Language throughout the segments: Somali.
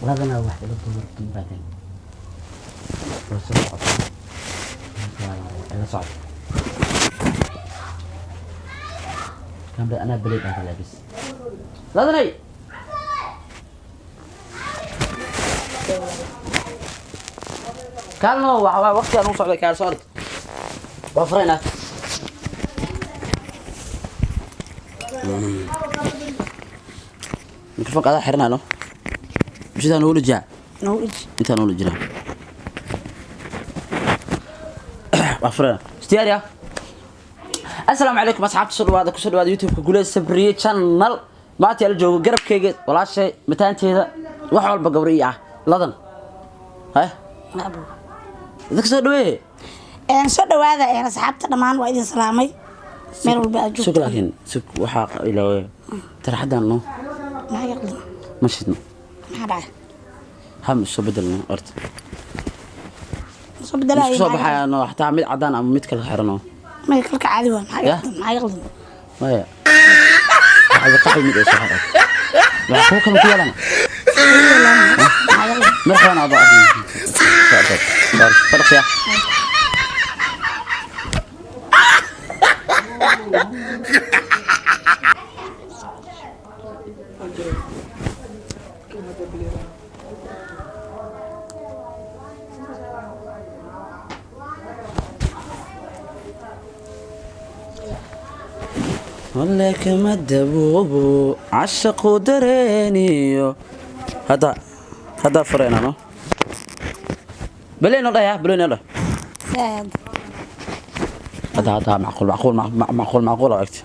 Ladanaa wax ila dumarta mabaadan waa soo socota, ila socda kambe anaa belay dhaaka laabis ladanay. Kaalno waa waqti aan u socday, kaal soo ord, waa furaynaa. Mikrofoonka adaa xiranaa, no bishidaa noola jaa. Noogu dhiji. Intaa noola jiraa, waa furana, isdiyaari ah. Assalaamu calaykum asxaabta, soo dhawaada, kusoo dhawaada YouTube-ka Guleed Sabriye Channel. Maanta yaa la joogo garabkayga walaashay, mataanteeda, wax walba gabar ii ah, Ladan. Hay. Abo. Dadka soo dhaweeye. Soo dhawaada asxaabta dhammaan, waa idin salaamay meel walba aad sug joogto. Laakiin sug, waxaa ilaawe tarxadan no. Maxaa iga qaldan? Ma shidno. Maxaa dhacay? Ham soo bedelno horta. Soo bedelaayo. Isku soo baxayano xataa mid cadaan ama mid kale xirano. May, kalka caadi waa. Maxaa iga Yah. qaldan? Maxaa iga qaldan? Maya, waxaa qaxwi mid ay soo xiraan, waa kuwa kale ku yeelana. Maxaa iga qaldan? Marxaban aba, fadhiya. Walle kama daboobo cashaqu dareeniyo. Hadda hadda furayna no baleyno dhah, baleyno dhah. Saad. Hadda hadda macquul macquul macquul macquul aragti.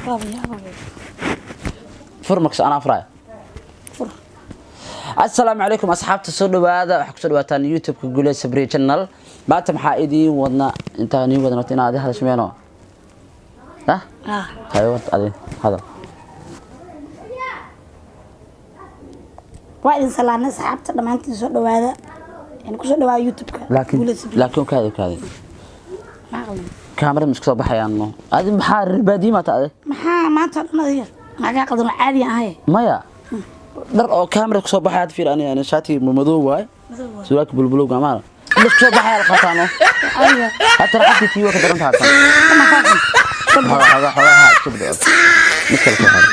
Waaba yaaba. Fur markas, anaa furaya. Fur. Assalaamu calaykum asxaabta, soo dhawaada, waxaa kusoo dhawaataan YouTube-ka Guleed Sabriye Channel. Maanta maxaa idiin wadna? Intaan idiin wadna horta inaad adi hadasho meeno ah. Ah. Hayo, horta adi hadal. Waa idin salaamay asxaabta dhammaantiin, soo dhawaada, kusoo dhawaada YouTube-ka laakiin Guleed Sabriye. Laakiin kaadi kaadi. Maxaa qaldan? Kaamarada ma isku soo baxayaan no? Adi maxaa reer baadiye maata adi? Maxaa maanta oo dhan adiga maxaa kaa qaldan? Oo caadi ahay. Maya, dhar oo kaamara kusoo baxaya had fiir, ani ani shaati madow waay. Madow waay. Surwaalka bulbulowga amaana dhar kusoo baxaya la qaataano. Caadi waa. Hata raxadii tii waa ka daran tahay tan. Kama kaa qaldan? Xogaa xogaa xogaa isku bedel, mid kale soo xiro.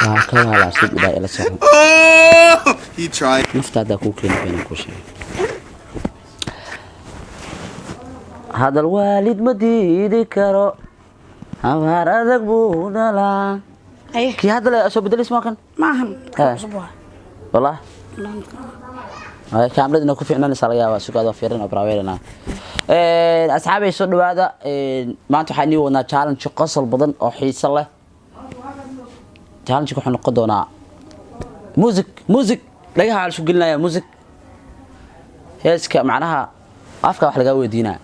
Waa ka waalaa sib ilaa ila soco. He tried. Nafta haddaa kuu keeni beenan kuu sheegay. Hadal waalid ma diidi karo, habaar adag buu dhalaa. Aye. Kii hadda la soo bedelis maa kan? Ma ahan. Eh. Cusub waa. Wallah ay kaamirada inay ku fiicnanaysaa laga yaabaa, sugaad waa fiirin oo baraaweynana. Asxaabay, soo dhawaada. Maanta waxaan inii wadnaa challenge qosol badan oo xiiso leh. Challenge wuxuu noqon doonaa music, music dhagaha la isku gelinaya, music heeska, macnaha afka wax lagaa weydiinaa.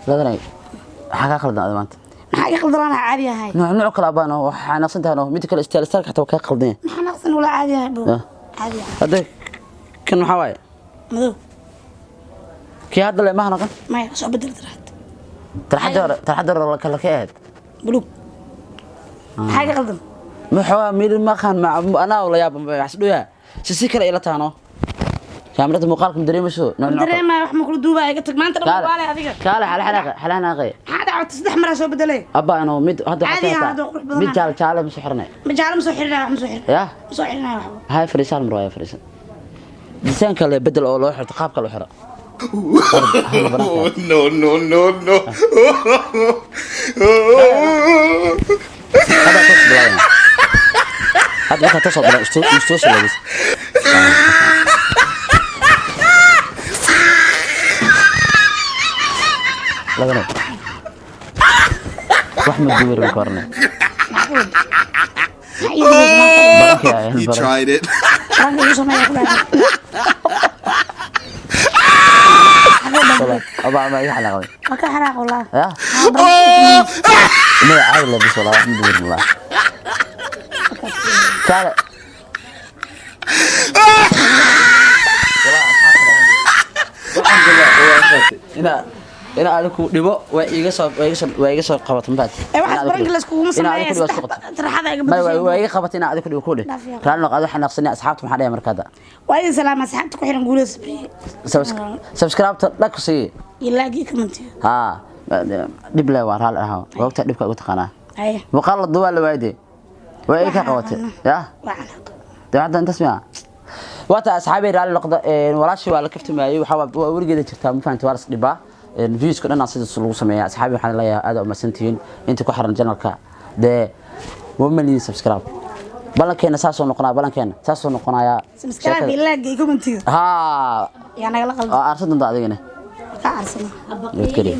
Ladanay, maxaa kaa qaldan adi maanta? Maxaa iga qaldan? Anaa caadi ahay. Nooc nooc kale abaan waxaa naqsan tahay no, mid kale style style xataa waa kaa qaldan yahay. Maxaa naqsan? Wala caadi ahay bo. Ah. Caadi ahay. Hadda kan maxaa waaye? Madow. Kii hadda le maha naqan? Maya, soo bedel daraad. Tarxadda hore, tarxadda hore kala ka ahayd. Buluug. Maxaa iga qaldan? Maxaa mid maqan ma anaa la yaab wax dhuya si si kale ila taano, kaamirada muuqaalka ma dareemayso nooc nooc kale. Dareemaya wax ma kula duubaa? Iga tag maanta dhan waale adiga. Kaale xala xanaaqe xala xanaaqe. Maxaa dhacay? Saddex maraa soo bedelay. Abba ano mid hadda Caadi waxaa ah, taa hadda qurux badan mid ah. jaale jaale ma soo xirnay. Ma jaale ma soo xirinaya wax, ma soo xirinaya. Ya. Ma soo xirinaya waxba. Hay, fariisan mar waaya, fariisan disaanka le bedel oo loo xirto qaabka loo xiro. No, no, no, no. Hadda toos bilaabana, hadda markaa toos bilaab isto soo labis. Labana wax ma duwir ka warne. Maxaa ku wada? Maxaa ii dubaysa maanta? Baranka ayaa He baran. tried it. Baranka igu sameeya ku dhahay. Aba ma iga xanaaqday? Waa ka xanaaq wallah. Ya ma caadi labis walaa, wax ma duwir walaa kaale walaa. Asxaabta waxaan joogaa ina Inaa adigu dhibo waa iga soo qabato, ma fahanti? Ee, waxaas baranka layskuguma Inaa adigu sameeya. dhibo isku qabto. Tarxada iga May badashay. waa iga qabatay inaa adigu dhibo ku dheh. Dhaaf yaa. Raalli noqo, adigu xanaaqsanay. Asxaabta maxaa dhahay marka hadda? Waa idin salaama, asxaabta ku xiran Guuleed Sabriye. Subscribe-ta dhag ku sii. Iyo like-gii, comment-iga. Haa, dhib le, waa raalli ahaa, waa ogtahay dhibka ugu taqaanaa. Haye. Muuqaal la duubaa la waayde, waa iga qabatay ya. Waa canaaq. Dee hadda intaas miya? Waata asxaabay, raalli noqda. Walaashii waa la kaftamayay, waxaa waa weligeeda jirtaa, ma fahanti? Waa las dhibaa, viewska dhan sidaas lagu sameeyaa. Asxaabi, waxaan leeyahay aad u mahadsantihiin inta ku xiran channelka. Dee 1 million subscribe balankeena saasoo noqonaya, balankeena saasoo noqonayaa. Subscribe iyo like-gii iyo comment-iga. Haa. Yaa nagala qaldan. Waa aarsan doonta adigana. Ka aarsana. Nabadgelyo.